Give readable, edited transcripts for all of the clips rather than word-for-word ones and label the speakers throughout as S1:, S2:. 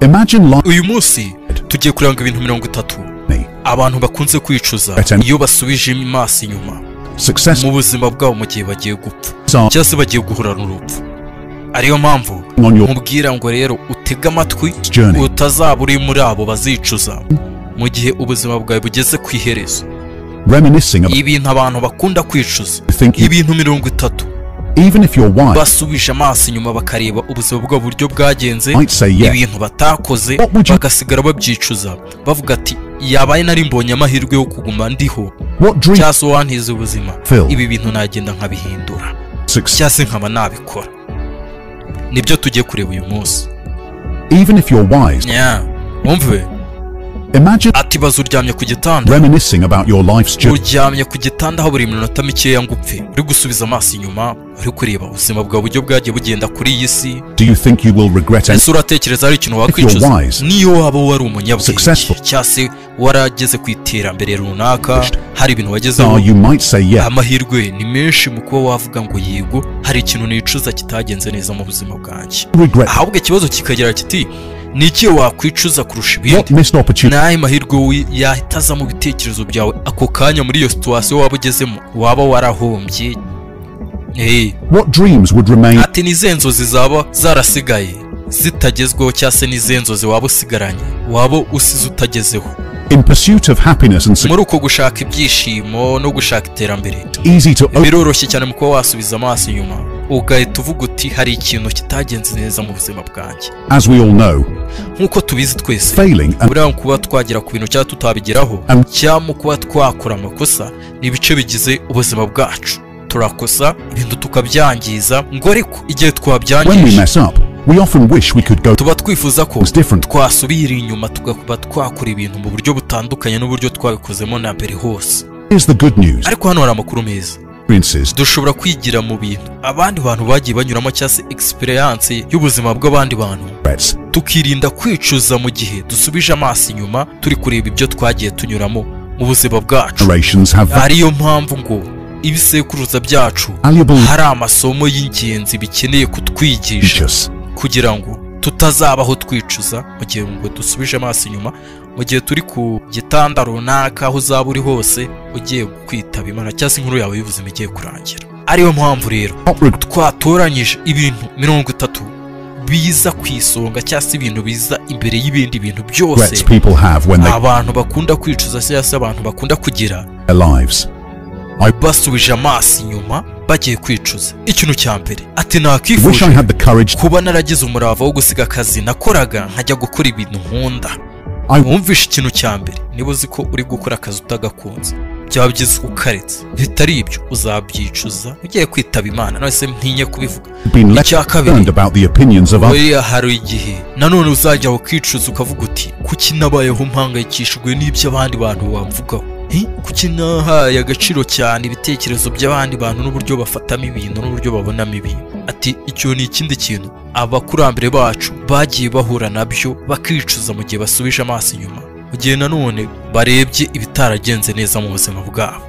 S1: Imagine life.
S2: Uyu munsi tugiye kuranga ibintu 30 abantu bakunze kwicuza iyo basubije amaso inyuma
S1: Success
S2: mu buzima bwabo mu gihe bagiye gupfa
S1: are
S2: cyangwa se bagiye guhura n'urupfu. Ariyo mpamvu
S1: on your
S2: mubwira ngo rero utege amatwi
S1: journey.
S2: utazaba uri muri abo bazicuza mu gihe ubuzima bwawe bugeze ku iherezo.
S1: Reminiscing about
S2: Ibintu abantu bakunda kwicuza,
S1: think you,
S2: ibintu 30
S1: even if you're wise,
S2: basubije amaso inyuma bakareba ubuzima bwabo uburyo bwagenze,
S1: might say yes.
S2: ibintu batakoze
S1: What would you-
S2: bagasigara babyicuza bavuga ati yabaye nari mbonye amahirwe yo kuguma ndiho
S1: What dream
S2: cyangwa se wantize ubuzima,
S1: Phil.
S2: ibi bintu nagenda nkabihindura
S1: success
S2: cyangwa se nkaba nabikora. Nibyo tugiye kureba uyu munsi.
S1: even if you're wise,
S2: Yeah. Wumve
S1: imagine
S2: ati baza uryamye ku gitanda,
S1: reminiscing about your life's journey.
S2: uryamye ku gitanda aho buri minota mikeya ngo upfe, uri gusubiza amaso inyuma, uri kureba ubuzima bwawe uburyo bwagiye bugenda kuri iyi si.
S1: Do you think you will regret any
S2: Ese uratekereza hari ikintu
S1: If
S2: wakwicuza
S1: you're wise,
S2: niyo waba wari umunyabwenge
S1: successful,
S2: cyangwa se warageze ku iterambere runaka, hari ibintu wagezeho?
S1: are you might say yes.
S2: Amahirwe ni menshi mu kuba wavuga ngo yego hari ikintu nicuza kitagenze neza mu buzima bwanjye.
S1: Regret
S2: Ahubwo ikibazo kikagira kiti ni iki wakwicuza kurusha
S1: what
S2: ibindi?
S1: missed opportunity
S2: Ni ayahe mahirwe yahita aza mu bitekerezo byawe ako kanya muri iyo situation waba ugezemo, waba warahombye?
S1: What dreams would remain
S2: Ati ni izihe nzozi zaba zarasigaye zitagezweho, cyangwa se ni izihe nzozi waba usigaranye, waba usize utagezeho?
S1: in pursuit of happiness and success?
S2: Muri uko gushaka ibyishimo no gushaka iterambere,
S1: Easy to
S2: biroroshye cyane mu kuba wasubiza amaso inyuma ugahita uvuga uti hari ikintu kitagenze neza mu buzima bwanjye.
S1: as we all know,
S2: Nk'uko tubizi twese,
S1: failing and
S2: buriya kuba twagera ku bintu cyangwa tutabigeraho
S1: Am-
S2: cyangwa mu kuba twakora amakosa ni ibice bigize ubuzima bwacu. Turakosa ibintu tukabyangiza, ngo ariko igihe
S1: when we
S2: twabyangije
S1: mess up, we often wish we could go
S2: tuba twifuza ko
S1: things different.
S2: twasubira inyuma tugakuba twakora ibintu mu buryo butandukanye n'uburyo twabikozemo na mbere hose.
S1: Here's the good news.
S2: Ariko hano hari amakuru meza.
S1: Experiences
S2: Dushobora kwigira mu bintu abandi bantu bagiye banyuramo cyangwa se experience y'ubuzima bw'abandi bantu,
S1: regrets
S2: tukirinda kwicuza mu gihe dusubije amaso inyuma turi kureba ibyo twagiye tunyuramo mu buzima bwacu.
S1: generations have
S2: Ariyo mpamvu ngo ibisekuruza byacu
S1: valuable
S2: hari amasomo y'ingenzi bikeneye kutwigisha
S1: teachers.
S2: kugira ngo tutazabaho twicuza mu gihe ngo dusubije amaso inyuma, mu gihe turi ku gitanda runaka aho uzaba uri hose ugiye kwitaba Imana cyangwa se inkuru yawe y'ubuzima igiye kurangira. Ariyo mpamvu rero
S1: Top regret
S2: twatoranyije ibintu 30 biza ku isonga cyangwa se ibintu biza imbere y'ibindi bintu byose
S1: regrets people have when they
S2: abantu bakunda kwicuza cyangwa se abantu bakunda kugira
S1: their lives.
S2: basubije amaso inyuma bagiye kwicuza. Ikintu cya mbere ati
S1: Wish I
S2: nakwifuje
S1: had the courage
S2: kuba naragize umurava wo gusiga akazi nakoraga nkajya gukora ibintu nkunda.
S1: I
S2: Wumvishe ikintu cya mbere, niba uzi ko uri gukora akazi utagakunze byaba byiza ukaretse, bitari ibyo uzabyicuza ugiye kwitaba Imana. None se ntinye kubivuga.
S1: been less
S2: Icya kabiri,
S1: concerned about the opinions of others.
S2: buriya hari igihe nanone uzajya ukicuza ukavuga uti kuki nabayeho mpangayikishijwe n'ibyo abandi bantu bamvugaho? Kuki nahaye agaciro cyane ibitekerezo by'abandi bantu n'uburyo bafatamo ibintu n'uburyo babonamo ibintu? Ati icyo ni ikindi kintu abakurambere bacu bagiye bahura nabyo bakicuza mu gihe basubije amaso inyuma, mu gihe nanone barebye ibitaragenze neza mu buzima bwabo.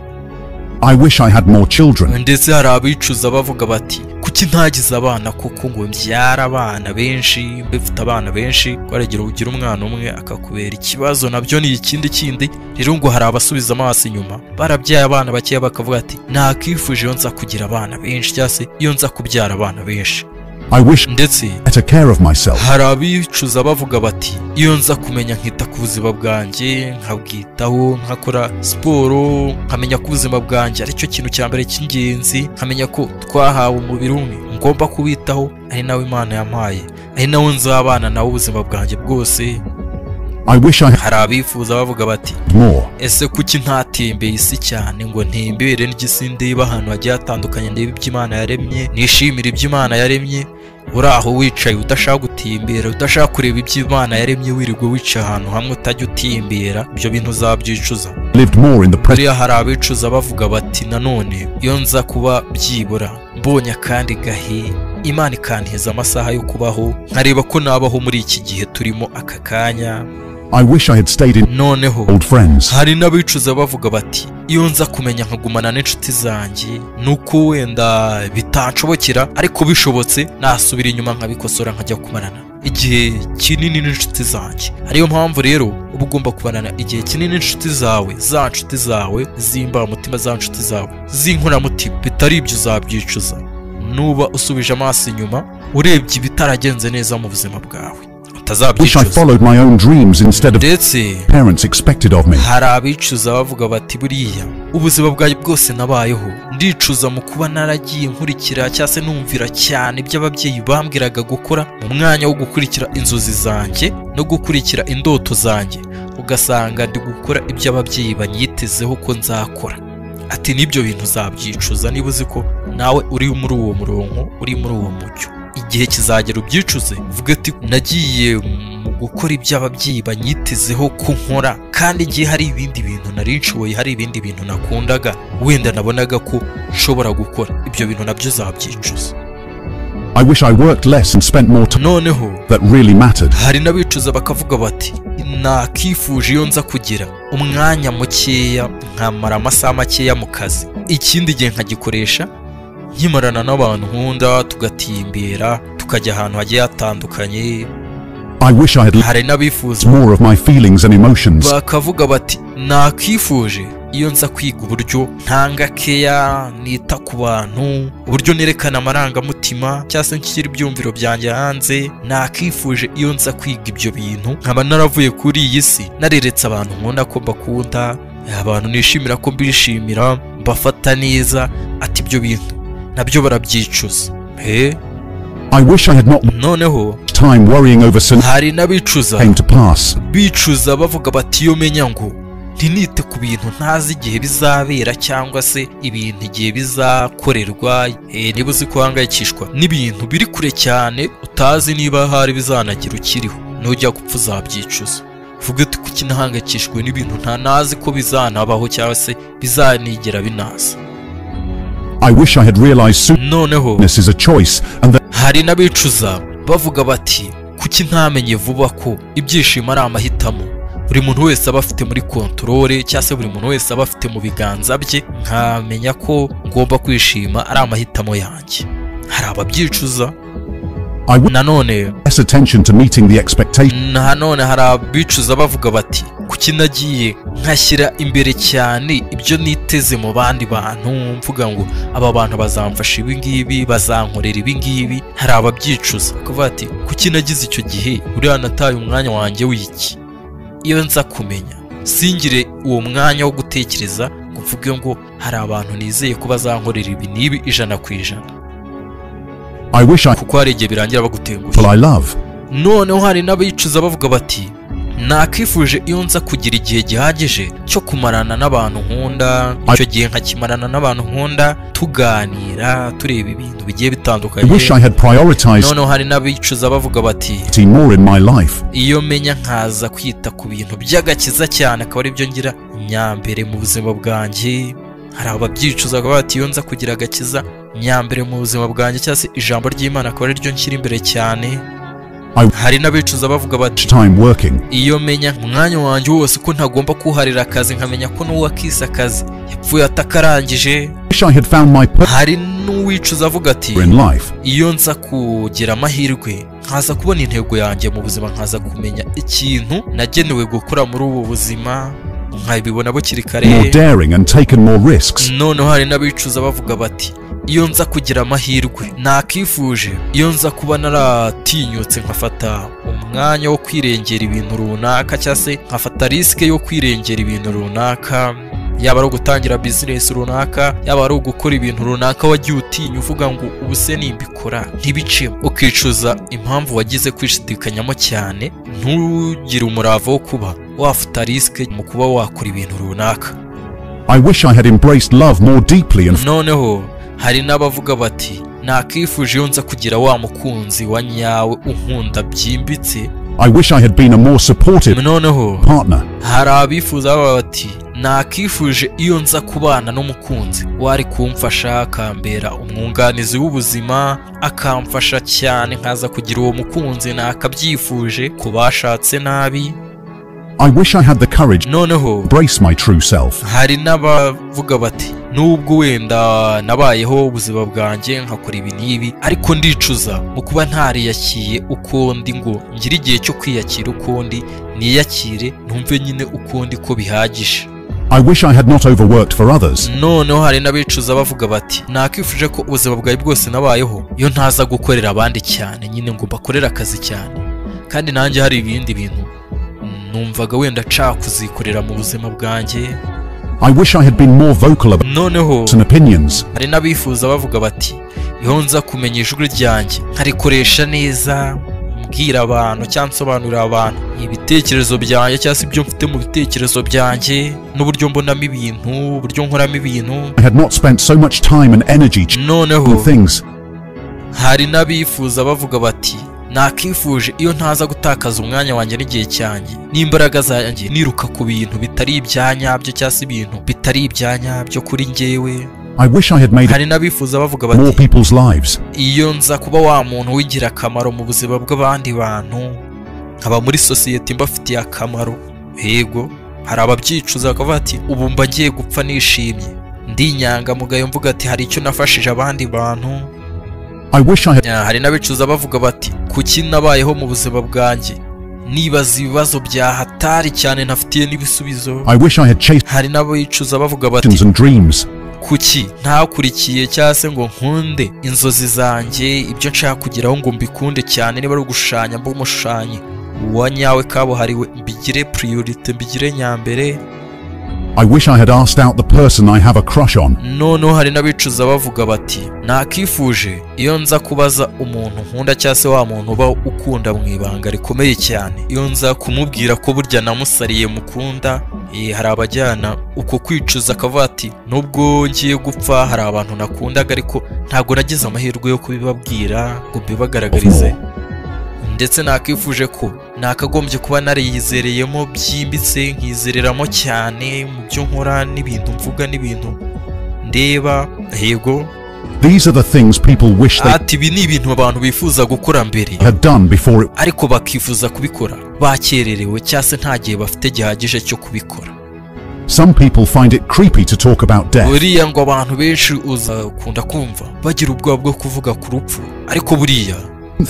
S1: I wish I had more children.
S2: Ndetse hari abicuza bavuga bati kuki ntagize abana koko ngo mbyare abana benshi, mbe mfite abana benshi, waragira ugira umwana umwe akakubera ikibazo, nabyo ni ikindi kindi. Rero ngo hari abasubiza amaso inyuma barabyaye abana bakeya bakavuga ati nakifuje iyo nza kugira abana benshi cyangwa se iyo nza kubyara abana benshi.
S1: I wish
S2: Ndetse
S1: better care of myself.
S2: hari abicuza bavuga bati iyo nza kumenya nkita ku buzima bwanjye, nkabwitaho, nkakora siporo, nkamenya ko ubuzima bwanjye aricyo kintu cya mbere cy'ingenzi, nkamenya ko twahawe umubiri umwe ngomba kuwitaho, ari nawe Imana yampaye, ari nawe nzabana nawe ubuzima bwanjye bwose.
S1: I wish I had
S2: Hari abifuza bavuga bati
S1: more.
S2: ese kuki ntatembeye isi cyane ngo ntembere n'igisi, ndebe ahantu hagiye hatandukanye, ndebe ibyo Imana yaremye, nishimire ibyo Imana yaremye. Uri aho wicaye udashaka gutembera, udashaka kureba ibyo Imana yaremye, wirirwa wicaye ahantu hamwe utajya utembera, ibyo bintu uzabyicuza.
S1: Lived more in the present.
S2: Buriya hari abicuza bavuga bati nanone iyo nza kuba byibura mbonye akandi gahe Imana ikantiza amasaha yo kubaho, nkareba ko nabaho muri iki gihe turimo aka kanya.
S1: I wish I had stayed in
S2: Noneho
S1: old friends.
S2: hari n'abicuza bavuga bati iyo nza kumenya nkagumana n'inshuti zanjye, nuko wenda bitanshobokera, ariko bishobotse nasubira inyuma nkabikosora nkajya kumarana igihe kinini n'inshuti zanjye. Ariyo mpamvu rero uba ugomba kumarana igihe kinini n'inshuti zawe, za nshuti zawe z'imbamutima, za nshuti zawe z'inkoramutima. Bitari ibyo uzabyicuza nuba usubije amaso inyuma urebye ibitaragenze neza mu buzima bwawe,
S1: Wish I
S2: utazabyicuza.
S1: followed my own dreams instead of
S2: Ndetse
S1: parents expected of me.
S2: hari abicuza bavuga bati buriya ubuzima bwanjye bwose nabayeho ndicuza mu kuba naragiye nkurikira cyangwa se numvira cyane ibyo ababyeyi bambwiraga gukora mu mwanya wo gukurikira inzozi zanjye no gukurikira indoto zanjye, ugasanga ndi gukora ibyo ababyeyi banyitezeho ko nzakora. Ati n'ibyo bintu uzabyicuza niba uzi ko nawe uri muri uwo murongo, uri muri uwo mucyo. Igihe kizagera ubyicuze, uvuge ati nagiye mu gukora ibyo ababyeyi banyitezeho ko nkora, kandi igihe hari ibindi bintu nari nshoboye, hari ibindi bintu nakundaga, wenda nabonaga ko nshobora gukora ibyo bintu, nabyo uzabyicuza.
S1: I wish I worked less and spent more time
S2: Noneho
S1: that really mattered.
S2: hari n'abicuza bakavuga bati nakifuje iyo nza kugira umwanya mukeya, nkamara amasaha makeya mu kazi, ikindi gihe nkagikoresha nkimarana n'abantu nkunda, tugatimbera, tukajya ahantu hagiye hatandukanye.
S1: I wish I had
S2: Hari n'abifuza
S1: more of my feelings and emotions.
S2: bakavuga bati nakifuje iyo nza kwiga uburyo ntanga keya, nita ku bantu, uburyo nerekana amarangamutima cyangwa se nshyira ibyumviro byanjye hanze. Nakifuje iyo nza kwiga ibyo bintu, nkaba naravuye kuri iyi si nareretse abantu nkunda ko mbakunda, abantu nishimira ko mbishimira, mbafata neza. Ati ibyo bintu nabyo barabyicuza. He
S1: I wish I had not
S2: Noneho
S1: time worrying over sin
S2: hari n'abicuza
S1: came to pass.
S2: bicuza bavuga bati iyo menya ngo ntinite ku bintu ntazi igihe bizabera cyangwa se ibintu igihe bizakorerwa. Niba uzi ko uhangayikishwa n'ibintu biri kure cyane utazi niba hari bizanagira ukiriho, nujya gupfa uzabyicuza, uvuge uti kuki nahangayikishijwe n'ibintu ntanazi ko bizanabaho cyangwa se bizanigera binaza.
S1: I wish I had realized
S2: Noneho
S1: soonness is a choice and that
S2: hari n'abicuza bavuga bati kuki ntamenye vuba ko ibyishimo ari amahitamo buri muntu wese aba afite muri control, cyangwa se buri muntu wese aba afite mu biganza bye, nkamenya ko ngomba kwishima ari amahitamo yanjye. Hari ababyicuza.
S1: I wish
S2: Nanone
S1: less attention to meeting the expectation
S2: nanone hari abicuza bavuga bati kuki nagiye nkashyira imbere cyane ibyo niteze mu bandi bantu, mvuga ngo aba bantu bazamfasha ibi ngibi, bazankorera ibi ngibi. Hari ababyicuza bakavuga ati kuki nagize icyo gihe, uriya nataye umwanya wanjye w'iki, iyo nza kumenya singire uwo mwanya wo gutekereza ngo mvuge ngo hari abantu nizeye ko bazankorera ibi n'ibi 100%.
S1: I wish I
S2: Kuko hari igihe birangira bagutengushye.
S1: people I love.
S2: Noneho hari n'abicuza bavuga bati nakifuje iyo nza kugira igihe gihagije cyo kumarana n'abantu nkunda, icyo gihe nkakimarana n'abantu nkunda, tuganira, tureba ibintu bigiye
S1: I
S2: bitandukanye.
S1: wish I had prioritized
S2: Noneho hari n'abicuza bavuga bati
S1: more in my life.
S2: iyo menya nkaza kwita ku bintu by'agakiza cyane, akaba aribyo ngira nyambere mu buzima bwanjye. Hari ababyicuza bakavuga bati iyo nza kugira agakiza nyambere mu buzima bwanjye, cyangwa se ijambo ry'Imana akaba ariryo nshyira imbere cyane. Hari n'abicuza bavuga bati
S1: Time working.
S2: iyo menya umwanya wanjye wose ko ntagomba kuharira akazi, nkamenya ko n'uwakise akazi yapfuye atakarangije.
S1: Wish I had found my purpose
S2: Hari n'uwicuza avuga ati
S1: in life.
S2: iyo nza kugira amahirwe nkaza kubona intego yanjye mu buzima, nkaza kumenya ikintu nagenewe gukora muri ubu buzima, nkabibona bukiri kare.
S1: More daring and taken more risks.
S2: Noneho hari n'abicuza bavuga bati iyo nza kugira amahirwe nakifuje iyo nza kuba naratinyutse nkafata umwanya wo kwirengera ibintu runaka, cyangwa se nkafata risk yo kwirengera ibintu runaka, yaba ari ugutangira bizinesi runaka, yaba ari ugukora ibintu runaka wagiye utinya uvuga ngo ubu se nimbikora ntibicemo, ukicuza impamvu wagize kwishidikanyamo cyane, ntugire umurava wo kuba wafata risk mu kuba wakora ibintu runaka.
S1: I wish I had embraced love more deeply and
S2: Noneho hari n'abavuga bati nakifuje iyo nza kugira wa mukunzi wa nyawe unkunda byimbitse.
S1: I wish I had been a more supportive
S2: Noneho
S1: partner.
S2: hari abifuza baba bati nakifuje iyo nza kubana n'umukunzi wari kumfasha, akambera umwunganizi w'ubuzima, akamfasha cyane nkaza kugira uwo mukunzi, nakabyifuje ku bashatse nabi.
S1: I wish I had the courage
S2: Noneho
S1: embrace my true self.
S2: Hari n'abavuga bati nubwo wenda nabayeho ubuzima bwanjye nkakora ibi n'ibi, ariko ndicuza mu kuba ntariyakiye uko ndi, ngo ngire igihe cyo kwiyakira uko ndi, niyakire numve nyine uko ndi ko bihagije.
S1: I wish I had not overworked for others.
S2: Noneho hari n'abicuza bavuga bati nakwifuje ko ubuzima bwawe bwose nabayeho iyo ntaza gukorera abandi cyane, nyine ngo mbakorere akazi cyane, kandi nanjye hari ibindi bintu numvaga wenda nshaka kuzikorera mu buzima bwanjye.
S1: I wish I had been more vocal about
S2: Noneho
S1: and opinions.
S2: hari n'abifuza bavuga bati iyo nza kumenya ijwi ryanjye nkarikoresha neza, mbwira abantu cyangwa nsobanurira abantu ibitekerezo byanjye cyangwa se ibyo mfite mu bitekerezo byanjye n'uburyo mbonamo ibintu, uburyo nkoramo ibintu.
S1: I had not spent so much time and energy
S2: Noneho
S1: things.
S2: hari n'abifuza bavuga bati nakifuje iyo ntaza gutakaza umwanya wanjye n'igihe cyanjye n'imbaraga zanjye niruka ku bintu bitari ibya nyabyo cyangwa se ibintu bitari ibya nyabyo kuri njyewe.
S1: I wish I had made
S2: Hari n'abifuza bavuga bati
S1: more people's lives.
S2: iyo nza kuba wa muntu w'ingirakamaro mu buzima bw'abandi bantu, nkaba muri sosiyete mbafitiye akamaro. Yego, hari ababyicuza bakavuga ati ubu mba ngiye gupfa nishimye, ndi inyangamugayo mvuga ati hari icyo nafashije abandi bantu.
S1: I wish I had
S2: Hari n'abicuza bavuga bati kuki nabayeho mu buzima bwanjye nibaza ibibazo bya hatari cyane ntafitiye n'ibisubizo.
S1: I wish I had chased
S2: Hari n'abicuza bavuga bati
S1: and dreams.
S2: kuki ntakurikiye cyangwa se ngo nkunde inzozi zanjye, ibyo nshaka kugeraho ngo mbikunde cyane, niba ari ugushushanya mbe umushushanyi wa nyawe kabuhariwe, mbigire priorite, mbigire nyambere.
S1: I wish I had asked out the person I have a crush on.
S2: Noneho hari n'abicuza bavuga bati nakifuje iyo nza kubaza umuntu nkunda cyangwa se wa muntu uba ukunda mu ibanga rikomeye cyane, iyo nza kumubwira ko burya namusariye mukunda. Hari abajyana uko kwicuza akavuga ati nubwo ngiye gupfa hari abantu nakundaga ariko ntabwo nagize amahirwe yo kubibabwira ngo mbibagaragarize, ndetse nakifuje ko nakagombye kuba nariyizereyemo byimbitse, nkizereramo cyane mu byo nkora n'ibintu mvuga n'ibintu ndeba. Yego,
S1: These are the things people wish they
S2: ati ibi ni ibintu abantu bifuza gukora mbere
S1: had done before it
S2: ariko bakifuza kubikora bakererewe cyangwa se nta gihe bafite gihagije cyo kubikora.
S1: Some people find it creepy to talk about death.
S2: Buriya ngo abantu benshi uzakunda kumva bagira ubwoba bwo kuvuga ku rupfu, ariko buriya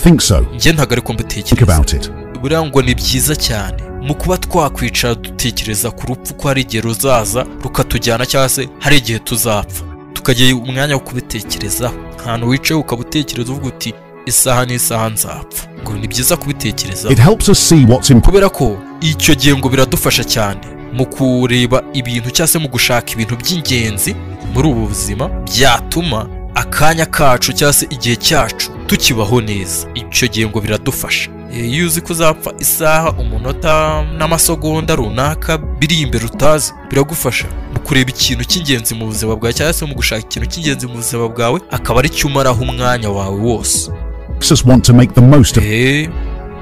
S1: Think so.
S2: njye ntabwo ariko
S1: Think
S2: mbitekereza.
S1: about it.
S2: Buriya ngo ni byiza cyane mu kuba twakwicara dutekereza ku rupfu, ko hari igihe ruzaza rukatujyana cyangwa se hari igihe tuzapfa, tukagira umwanya wo kubitekerezaho. Ahantu wicaye ukaba utekereza uvuga uti isaha n'isaha nzapfa, ngo ni byiza kubitekerezaho.
S1: It helps us see what's important
S2: Kubera ko icyo gihe ngo biradufasha cyane mu kureba ibintu cyangwa se mu gushaka ibintu by'ingenzi muri ubu buzima byatuma akanya kacu cyangwa se igihe cyacu tukibaho neza. Icyo gihe ngo biradufasha. Iyo uzi ko uzapfa isaha, umunota n'amasegonda runaka biri imbere utazi, biragufasha mu kureba ikintu cy'ingenzi mu buzima bwawe cyangwa se mu gushaka ikintu cy'ingenzi mu buzima bwawe, akaba ari cyo umaraho umwanya wawe wose.
S1: makes us want to make the most of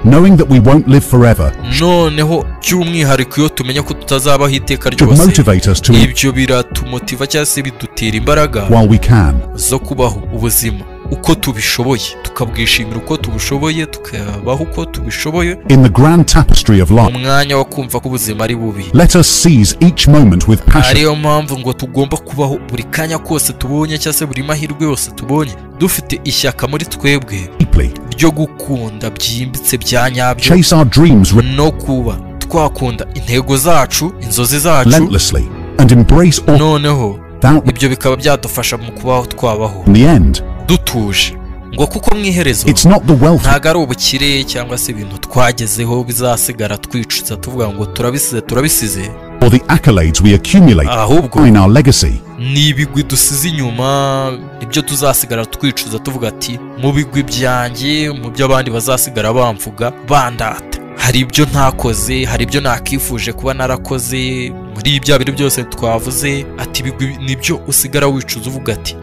S1: knowing that we won't live forever.
S2: Noneho by'umwihariko iyo tumenya ko tutazabaho iteka
S1: Should
S2: ryose,
S1: motivate us to
S2: ibyo biratumotiva cyangwa se bidutera imbaraga
S1: while we can.
S2: zo kubaho ubuzima uko tubishoboye, tukabwishimira uko tubishoboye, tukabaho uko tubishoboye.
S1: In the grand tapestry of life,
S2: Umwanya wo kumva ko ubuzima ari bubi,
S1: let us seize each moment with passion
S2: ariyo mpamvu ngo tugomba kubaho buri kanya kose tubonye cyangwa se buri mahirwe yose tubonye dufite ishyaka muri twebwe
S1: deeply,
S2: ryo gukunda byimbitse bya nyabyo,
S1: chase our dreams
S2: no kuba twakunda intego zacu, inzozi zacu,
S1: relentlessly, and embrace all
S2: Noneho
S1: without
S2: ibyo bikaba byadufasha mu kubaho twabaho
S1: in the end.
S2: dutuje, ngo kuko mu iherezo
S1: It's not the wealth
S2: ntabwo ari ubukire cyangwa se ibintu twagezeho bizasigara twicuza tuvuga ngo turabisize turabisize,
S1: or the accolades we accumulate
S2: ahubwo
S1: in our legacy.
S2: ni ibigwi dusize inyuma, ibyo tuzasigara twicuza tuvuga ati mu bigwi byanjye, mu byo abandi bazasigara bamvuga bandata, hari ibyo ntakoze, hari ibyo nakifuje kuba narakoze muri bya bintu byose twavuze. Ati ibigwi nibyo usigara wicuza uvuga ati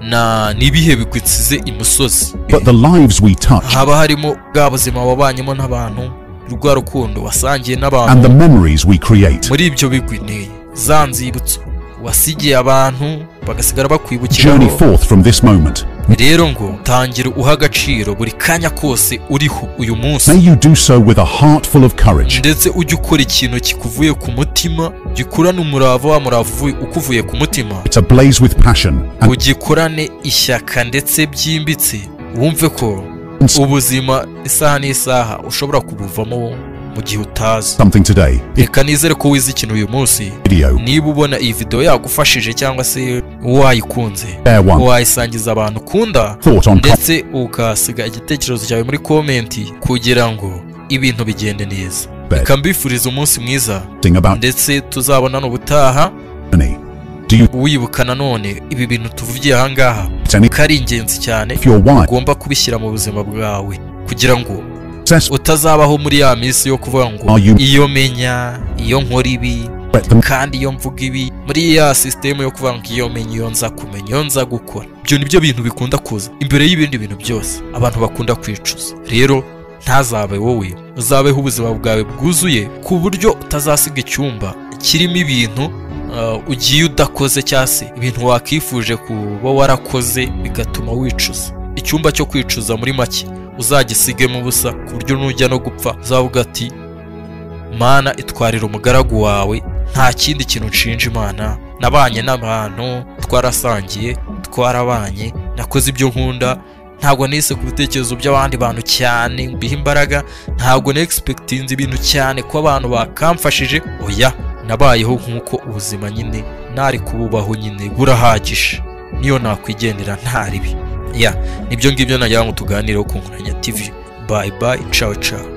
S2: na nibihe bigwi nsize imusozi.
S1: But the lives we touch
S2: Haba harimo bwa buzima wabanyemo n'abantu, rwa rukundo wasangiye
S1: and
S2: n'abantu,
S1: the memories we create.
S2: muri ibyo bigwi ni za nzibutso wasigiye abantu bagasigara
S1: Journey
S2: bakwibukiraho.
S1: forth from this moment.
S2: Rero ngo tangira uha agaciro buri kanya kose uriho uyu munsi.
S1: May you do so with a heart full of courage.
S2: Ndetse ujye ukora ikintu kikuvuye ku mutima, gikurane umurava wa murava ukuvuye ku mutima.
S1: It's ablaze with passion and
S2: ugikorane ishyaka ndetse byimbitse, wumve ko ubuzima isaha n'isaha ushobora kubuvamo mu gihe utazi.
S1: Something today.
S2: Reka nizere ko wize ikintu uyu munsi. Niba ubona iyi video yagufashije cyangwa se wayikunze, wayisangiza abantu ukunda, ndetse ukasiga igitekerezo cyawe muri comment kugira ngo ibintu bigende neza. Reka mbifurize umunsi mwiza, ndetse tuzabonana ubutaha. Wibuka nanone ibi bintu tuvugiye aha ngaha ko ari ingenzi cyane, ugomba kubishyira mu buzima bwawe kugira ngo utazabaho muri ya minsi yo kuvuga ngo iyo menya, iyo nkora ibi, kandi iyo mvuga ibi, muri ya sisitemu yo kuvuga ngo iyo menya, iyo nza kumenya, iyo nza gukora. Ibyo nibyo bintu bikunda kuza imbere y'ibindi bintu byose abantu bakunda kwicuza. Rero ntazabe wowe, uzabeho ubuzima bwawe bwuzuye ku buryo utazasiga icyumba kirimo ibintu ugiye udakoze cyangwa se ibintu wakifuje kuba warakoze bigatuma wicuza. Icyumba cyo kwicuza muri make uzagisigemo ubusa, ku buryo nujya no gupfa uzavuga ati Mana itwarira umugaragu wawe, nta kindi kintu nshinja Imana, nabanye n'abantu, twarasangiye, twarabanye, nakoze ibyo nkunda, ntabwo nise ku bitekerezo by'abandi bantu cyane mbiha imbaraga, ntabwo nexpectinze ibintu cyane ko abantu bakamfashije, oya, nabayeho nk'uko ubuzima nyine nari kububaho nyine burahagije, niyo nakwigendera nta ribi. Ya, nibyo ngibyo nagira ngo tuganireho ku Nkoranya TV. Bye bye, ciao ciao.